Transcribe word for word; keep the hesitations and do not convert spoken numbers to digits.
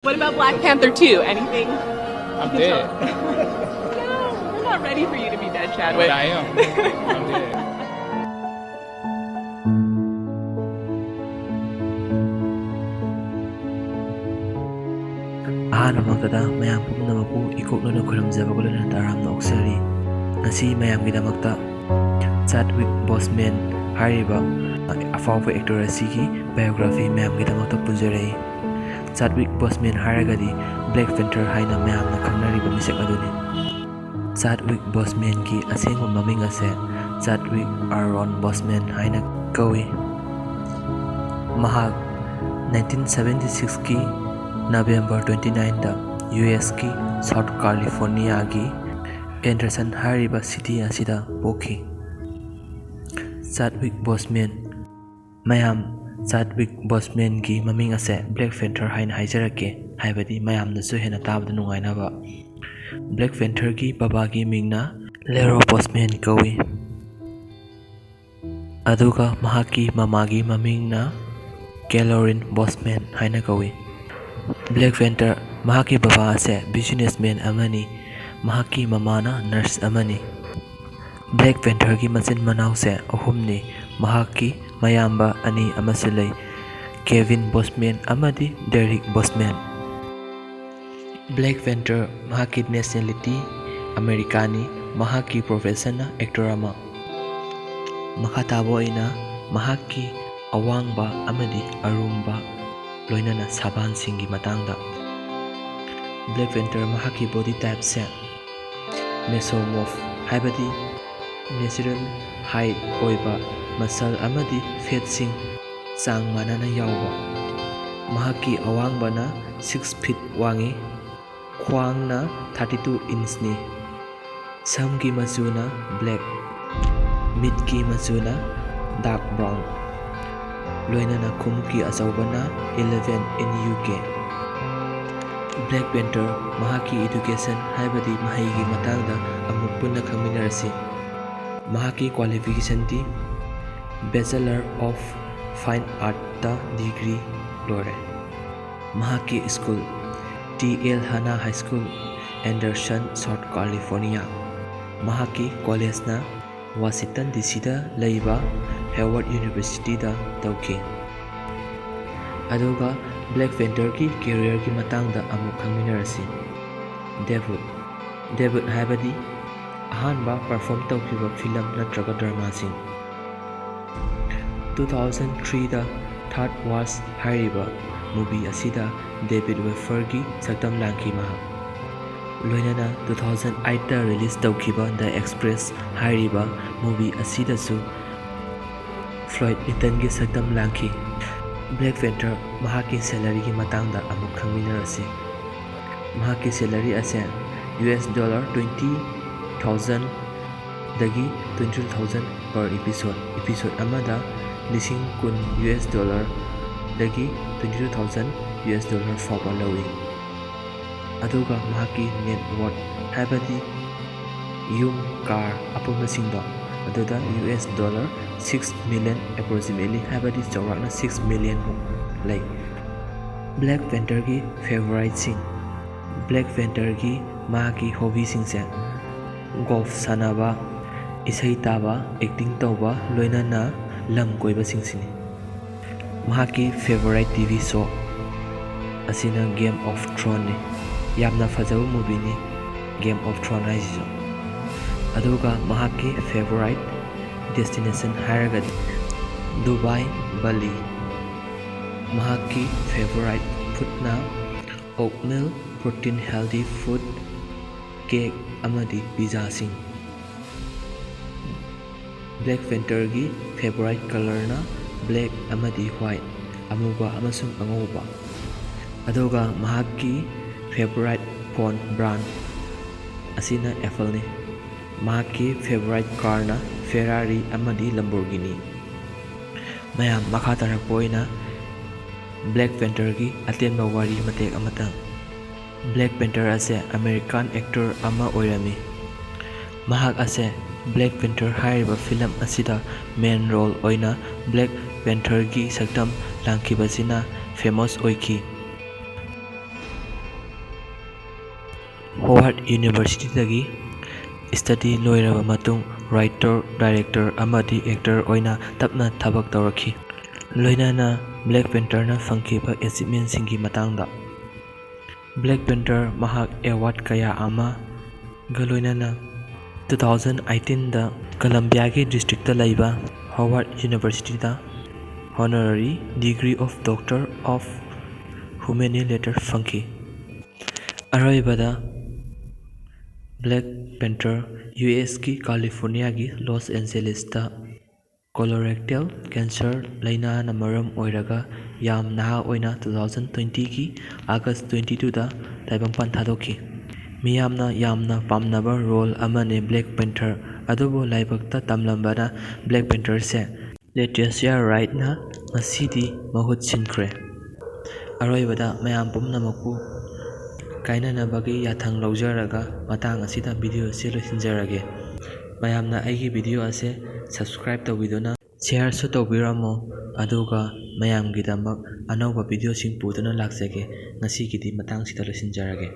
What about Black Panther two? Anything? I'm you can dead. tell- no, we're not ready for you to be dead, Chadwick. But I am. I'm dead. ꯑꯍꯥꯟꯕꯃꯛꯇꯗ ꯃꯌꯥꯝ ꯄꯨꯝꯅꯃꯛꯄꯨ ꯏꯀꯣꯛꯅꯅ ꯈꯨꯔꯨꯝꯖꯕꯒ ꯂꯣꯏꯅꯅ ꯇꯔꯥꯝꯅ ꯑꯣꯛꯆꯔꯤ꯫ ꯉꯁꯤ ꯃꯌꯥꯝꯒꯤꯗꯃꯛꯇ ꯆꯥꯗꯋꯤꯛ ꯕꯣꯁꯃꯦꯟ ꯍꯥꯏꯔꯤꯕ ꯑꯐꯥꯎꯕ actor ꯑꯁꯤꯒꯤ biography ꯃꯌꯥꯝꯒꯤꯗꯃꯛꯇ ꯄꯨꯖꯔꯛꯏ꯫ ꯆꯥꯗꯋꯤꯛ ꯕꯣꯁꯃꯦꯟ ꯍꯥꯏꯔꯒꯗꯤ black panther ꯍꯥꯏꯅ ꯃꯌꯥꯝꯅ ꯈꯪꯅꯔꯤꯕ ꯃꯤꯁꯛ ꯑꯗꯨꯅꯤ꯫ ꯆꯥꯗꯋꯤꯛ ꯕꯣꯁꯃꯦꯟꯒꯤ ꯑꯁꯦꯡꯕ ꯃꯃꯤꯡ ꯑꯁꯦ ꯆꯥꯗꯋꯤꯛ ꯑꯥꯔꯣꯟ ꯕꯣꯁꯃꯦꯟ ꯍꯥꯏꯅ ꯀꯧꯏ꯫ ꯃꯍꯥꯛ ꯅꯥꯏꯟꯇꯤꯟ ꯁꯕꯦꯟꯇꯤ ꯁꯤꯛꯁꯀꯤ ꯅꯕꯦꯝꯕꯔ ꯇ꯭ꯋꯦꯟꯇꯤ ꯅꯥꯏꯟꯗ ꯌꯨ ꯑꯦꯁꯀꯤ ꯁꯥꯎꯠ ꯀꯥꯂꯤꯐꯣꯔꯅꯤꯌꯥꯒꯤ ꯑꯦꯟꯗꯔꯁꯟ ꯍꯥꯏꯔꯤꯕ ꯁꯤꯇꯤ ꯑꯁꯤꯗ ꯄꯣꯛꯈꯤ꯫ ꯆꯥꯗꯋꯤꯛ ꯕꯣꯁꯃꯦꯟ꯫ ꯃꯌꯥꯝ, ꯆꯥꯗꯋꯤꯛ ꯕꯣꯁꯃꯦꯟꯒꯤ ꯃꯃꯤꯡ ꯑꯁꯦ ꯕ꯭ꯂꯦꯛ ꯄꯦꯟꯊꯔ ꯍꯥꯏꯅ ꯍꯥꯏꯖꯔꯛꯀꯦ, ꯍꯥꯏꯕꯗꯤ ꯃꯌꯥꯝꯅꯁꯨ ꯍꯦꯟꯅ ꯇꯥꯕꯗ ꯅꯨꯡꯉꯥꯏꯅꯕ꯫ ꯕ꯭ꯂꯦꯛ ꯄꯦꯟꯊꯔꯒꯤ ꯕꯕꯥꯒꯤ ꯃꯤꯡꯅ ꯂꯦꯔꯣ ꯕꯣꯁꯃꯦꯟ ꯀꯧꯏ, ꯑꯗꯨꯒ ꯃꯍꯥꯛꯀꯤ ꯃꯃꯥꯒꯤ ꯃꯃꯤꯡꯅ ꯀꯦꯂꯣꯔꯤꯟ ꯕꯣꯁꯃꯦꯟ ꯍꯥꯏꯅ ꯀꯧꯏ꯫ ꯕ꯭ꯂꯦꯛ ꯄꯦꯟꯊꯔ ꯃꯍꯥꯛꯀꯤ ꯕꯕꯥ ꯑꯁꯦ ꯕꯤꯖꯤꯅꯦꯁꯃꯦꯟ ꯑꯃꯅꯤ, ꯃꯍꯥꯛꯀꯤ ꯃꯃꯥꯅ ꯅꯔꯁ ꯑꯃꯅꯤ꯫ ꯕ꯭ꯂꯦꯛ ꯄꯦꯟꯊꯔꯒꯤ ꯃꯆꯤꯟ ꯃꯅꯥꯎꯁꯦ ꯑꯍꯨꯝꯅꯤ꯫ ꯃꯍꯥꯛꯀꯤ ꯃꯌꯥꯝꯕ ꯑꯅꯤ ꯑꯃꯁꯨ ꯂꯩ, ꯀꯦꯚꯤꯟ ꯕꯣꯁꯃꯦꯟ ꯑꯃꯗꯤ ꯗꯦꯔꯤꯛ ꯕꯣꯁꯃꯦꯟ꯫ ꯕ꯭ꯂꯦꯛ ꯄꯦꯟꯊꯔ ꯃꯍꯥꯛꯀꯤ ꯅꯦꯁꯅꯦꯂꯤꯇꯤ ꯑꯃꯦꯔꯤꯀꯥꯅꯤ꯫ ꯃꯍꯥꯛꯀꯤ ꯄ꯭ꯔꯣꯐꯦꯁꯟꯅ ꯑꯦꯛꯇꯔ ꯑꯃ꯫ ꯃꯈꯥ ꯇꯥꯕ ꯑꯣꯏꯅ ꯃꯍꯥꯛꯀꯤ ꯑꯋꯥꯡꯕ ꯑꯃꯗꯤ ꯑꯔꯨꯝꯕ, ꯂꯣꯏꯅꯅ ꯁꯥꯕꯥꯟꯁꯤꯡꯒꯤ ꯃꯇꯥꯡꯗ꯫ ꯕ꯭ꯂꯦꯛ ꯄꯦꯟꯊꯔ ꯃꯍꯥꯛꯀꯤ ꯕꯣꯗꯤ ꯇꯥꯏꯞꯁꯦ ꯃꯦꯁꯣꯃꯣꯔꯐ, ꯍꯥꯏꯕꯗꯤ ꯅꯦꯆꯔꯦꯜ ꯍꯥꯏꯠ ꯑꯣꯏꯕ, ꯃꯁꯜ ꯑꯃꯗꯤ ꯐꯦꯠꯁꯤꯡ ꯆꯥꯡ ꯃꯥꯟꯅꯅ ꯌꯥꯎꯕ꯫ ꯃꯍꯥꯛꯀꯤ ꯑꯋꯥꯡꯕꯅ ꯁꯤꯛꯁ ꯐꯤꯠ ꯋꯥꯡꯏ, ꯈ꯭ꯋꯥꯡꯅ ꯊꯥꯔꯇꯤ ꯇꯨ ꯏꯟꯆꯅꯤ꯫ ꯁꯝꯒꯤ ꯃꯆꯨꯅ ꯕ꯭ꯂꯦꯛ, ꯃꯤꯠꯀꯤ ꯃꯆꯨꯅ ꯗꯥꯔꯛ ꯕ꯭ꯔꯥꯎꯟ, ꯂꯣꯏꯅꯅ ꯈꯣꯡꯎꯞꯀꯤ ꯑꯆꯧꯕꯅ ꯏꯂꯦꯚꯦꯟ ꯏꯟ ꯌꯨ ꯀꯦ꯫ ꯕ꯭ꯂꯦꯛ ꯄꯦꯟꯊꯔ ꯃꯍꯥꯛꯀꯤ ꯏꯗꯨꯀꯦꯁꯟ, ꯍꯥꯏꯕꯗꯤ ꯃꯍꯩꯒꯤ ꯃꯇꯥꯡꯗ ꯑꯃꯨꯛ ꯄꯨꯟꯅ ꯈꯪꯃꯤꯟꯅꯔꯁꯤ꯫ ꯃꯍꯥꯛꯀꯤ ꯀ꯭ꯋꯥꯂꯤꯐꯤꯀꯦꯁꯟꯗꯤ ꯕꯦꯆꯂꯔ ꯑꯣꯐ ꯐꯥꯏꯟ ꯑꯥꯔꯠꯇ ꯗꯤꯒ꯭ꯔꯤ ꯂꯣꯏꯔꯦ꯫ ꯃꯍꯥꯛꯀꯤ school T L Hanna High School, Anderson, South California꯫ ꯃꯍꯥꯛꯀꯤ ꯀꯣꯂꯦꯖꯅ ꯋꯥꯁꯤꯡꯇꯟ D Cꯗ ꯂꯩꯕ Howard Universityꯗ ꯇꯧꯈꯤ꯫ ꯑꯗꯨꯒ Black Pantherꯒꯤ careerꯒꯤ ꯃꯇꯥꯡꯗ ꯑꯃꯨꯛ ꯈꯪꯃꯤꯟꯅꯔꯁꯤ꯫ Debut꯫ Debut ꯍꯥꯏꯕꯗꯤ ꯑꯍꯥꯟꯕ perform ꯇꯧꯈꯤꯕ film ꯅꯠꯇ꯭ꯔꯒ dramaꯁꯤꯡ꯫ Two thousand threeꯗ Third Watch ꯍꯥꯏꯔꯤꯕ movie ꯑꯁꯤꯗ David Waffleꯒꯤ ꯁꯛꯇꯝ ꯂꯥꯡꯈꯤ ꯃꯍꯥꯛ꯫ ꯂꯣꯏꯅꯅ two thousand eightꯇ release ꯇꯧꯈꯤꯕ The Express ꯍꯥꯏꯔꯤꯕ movie ꯑꯁꯤꯗꯁꯨ Floyd Lintonꯒꯤ ꯁꯛꯇꯝ ꯂꯥꯡꯈꯤ꯫ Black Panther ꯃꯍꯥꯛꯀꯤ salaryꯒꯤ ꯃꯇꯥꯡꯗ ꯑꯃꯨꯛ ꯈꯪꯃꯤꯟꯅꯔꯁꯤ꯫ ꯃꯍꯥꯛꯀꯤ salary ꯑꯁꯦ U S dollar twenty thousand ꯗꯒꯤ twenty two thousand per episode, episode ꯑꯃꯗ ꯂꯤꯁꯤꯡ ꯀꯨꯟ U S dollarꯗꯒꯤ twenty two thousand U S dollar ꯐꯥꯎꯕ ꯂꯧꯏ꯫ ꯑꯗꯨꯒ ꯃꯍꯥꯛꯀꯤ net worth ꯍꯥꯏꯕꯗꯤ ꯌꯨꯝ, car ꯑꯄꯨꯟꯕꯁꯤꯡꯗꯣ ꯑꯗꯨꯗ U S dollar six million approximately ꯍꯥꯏꯕꯗꯤ ꯆꯥꯎꯔꯥꯛꯅ six million ꯃꯨꯛ ꯂꯩ꯫ Black Pantherꯒꯤ favouriteꯁꯤꯡ꯫ Black Pantherꯒꯤ ꯃꯍꯥꯛꯀꯤ hobbyꯁꯤꯡꯁꯦ golf ꯁꯥꯟꯅꯕ, ꯏꯁꯩ ꯇꯥꯕ, acting ꯇꯧꯕ, ꯂꯣꯏꯅꯅ ꯂꯝ ꯀꯣꯏꯕꯁꯤꯡꯁꯤꯅꯤ꯫ ꯃꯍꯥꯛꯀꯤ favourite T V show ꯑꯁꯤꯅ Game of Thronesꯅꯤ꯫ ꯌꯥꯝꯅ ꯐꯖꯕ movieꯅꯤ Game of Thrones ꯍꯥꯏꯁꯤꯁꯨ꯫ ꯑꯗꯨꯒ ꯃꯍꯥꯛꯀꯤ favourite destination ꯍꯥꯏꯔꯒꯗꯤ Dubai, Bali꯫ ꯃꯍꯥꯛꯀꯤ favourite foodꯅ oatmeal, protein healthy food, cake ꯑꯃꯗꯤ pizzaꯁꯤꯡ꯫ Black Pantherꯒꯤ favourite colourꯅ black ꯑꯃꯗꯤ white, ꯑꯃꯨꯕ ꯑꯃꯁꯨꯡ ꯑꯉꯧꯕ꯫ ꯑꯗꯨꯒ ꯃꯍꯥꯛꯀꯤ favourite phone brand ꯑꯁꯤꯅ Appleꯅꯤ꯫ ꯃꯍꯥꯛꯀꯤ favourite carꯅ Ferrari ꯑꯃꯗꯤ Lamborghini꯫ ꯃꯌꯥꯝ, ꯃꯈꯥ ꯇꯥꯔꯛꯄ ꯑꯣꯏꯅ Black Pantherꯒꯤ ꯑꯇꯦꯟꯕ ꯋꯥꯔꯤ ꯃꯇꯦꯛ ꯑꯃꯇꯪ꯫ Black Panther ꯑꯁꯦ American actor ꯑꯃ ꯑꯣꯏꯔꯝꯃꯤ꯫ ꯃꯍꯥꯛ ꯑꯁꯦ Black Panther ꯍꯥꯏꯔꯤꯕ film ꯑꯁꯤꯗ main role ꯑꯣꯏꯅ Black Pantherꯒꯤ ꯁꯛꯇꯝ ꯂꯥꯡꯈꯤꯕꯁꯤꯅ famous ꯑꯣꯏꯈꯤ꯫ ꯍꯣꯋꯥꯔꯗ ꯌꯨꯅꯤꯚꯔꯁꯤꯇꯤꯗꯒꯤ ꯁ꯭ꯇꯗꯤ ꯂꯣꯏꯔꯕ ꯃꯇꯨꯡ ꯔꯥꯏꯇꯔ, ꯗꯥꯏꯔꯦꯛꯇꯔ ꯑꯃꯗꯤ ꯑꯦꯛꯇꯔ ꯑꯣꯏꯅ ꯇꯞꯅ ꯊꯕꯛ ꯇꯧꯔꯛꯈꯤ꯫ ꯂꯣꯏꯅꯅ ꯕ꯭ꯂꯦꯛ ꯄꯦꯟꯊꯔꯅ ꯐꯪꯈꯤꯕ ꯑꯦꯆꯤꯞꯃꯦꯟꯁꯤꯡꯒꯤ ꯃꯇꯥꯡꯗ꯫ ꯕ꯭ꯂꯦꯛ ꯄꯦꯟꯊꯔ ꯃꯍꯥꯛ ꯑꯦꯋꯥꯔꯗ ꯀꯌꯥ ꯑꯃꯒ ꯂꯣꯏꯅꯅ two thousand eighteen ꯗ ꯀꯂꯝꯕꯤꯌꯥꯒꯤ ꯗꯤꯁꯇ꯭ꯔꯤꯛꯇ ꯂꯩꯕ ꯍꯣꯋꯥꯔꯗ ꯌꯨꯅꯤꯚꯔꯁꯤꯇꯤꯗ Honorary Degree of Doctor of Humane Letter ꯐꯪꯈꯤ꯫ ꯑꯔꯣꯏꯕꯗ black panther U ꯑꯦꯁꯀꯤ ꯀꯥꯂꯤꯐꯣꯔꯅꯤꯌꯥꯒꯤ loss ꯑꯦꯟꯖꯦꯂꯤꯁꯇ ꯀꯣꯂꯣꯔꯦꯛꯇꯦꯜ cancer ꯂꯥꯏꯅꯥꯅ ꯃꯔꯝ ꯑꯣꯏꯔꯒ ꯌꯥꯝ ꯅꯍꯥ ꯑꯣꯏꯅ two thousand twenty ꯒꯤ August twenty two ꯗ ꯇꯥꯏꯕꯪꯄꯥꯟ ꯊꯥꯗꯣꯛꯈꯤ꯫ ꯃꯤꯌꯥꯝꯅ ꯌꯥꯝꯅ ꯄꯥꯝꯅꯕ ꯔꯣꯜ ꯑꯃꯅꯤ ꯕ꯭ꯂꯦꯛ ꯄꯦꯟꯊꯔ, ꯑꯗꯨꯕꯨ ꯂꯥꯏꯕꯛꯇ ꯇꯝꯂꯝꯕꯅ ꯕ꯭ꯂꯦꯛ ꯄꯦꯟꯊꯔꯁꯦ ꯂꯦꯇꯤꯁꯤꯌꯥ ꯔꯥꯏꯠꯅ ꯉꯁꯤꯗꯤ ꯃꯍꯨꯠ ꯁꯤꯟꯈ꯭ꯔꯦ꯫ ꯑꯔꯣꯏꯕꯗ ꯃꯌꯥꯝ ꯄꯨꯝꯅꯃꯛꯄꯨ ꯀꯥꯏꯅꯅꯕꯒꯤ ꯌꯥꯊꯪ ꯂꯧꯖꯔꯒ ꯃꯇꯥꯡ ꯑꯁꯤꯗ ꯚꯤꯗꯤꯑꯣ ꯑꯁꯤ ꯂꯣꯏꯁꯤꯟꯖꯔꯒꯦ꯫ ꯃꯌꯥꯝꯅ ꯑꯩꯒꯤ ꯚꯤꯗꯤꯑꯣ ꯑꯁꯦ subscribe ꯇꯧꯕꯤꯗꯨꯅ shareꯁꯨ ꯇꯧꯕꯤꯔꯝꯃꯨ, ꯑꯗꯨꯒ ꯃꯌꯥꯝꯒꯤꯗꯃꯛ ꯑꯅꯧꯕ ꯚꯤꯗꯤꯑꯣꯁꯤꯡ ꯄꯨꯗꯨꯅ ꯂꯥꯛꯆꯒꯦ꯫ ꯉꯁꯤꯒꯤꯗꯤ ꯃꯇꯥꯡꯁꯤꯗ ꯂꯣꯏꯁꯤꯟꯖꯔꯒꯦ꯫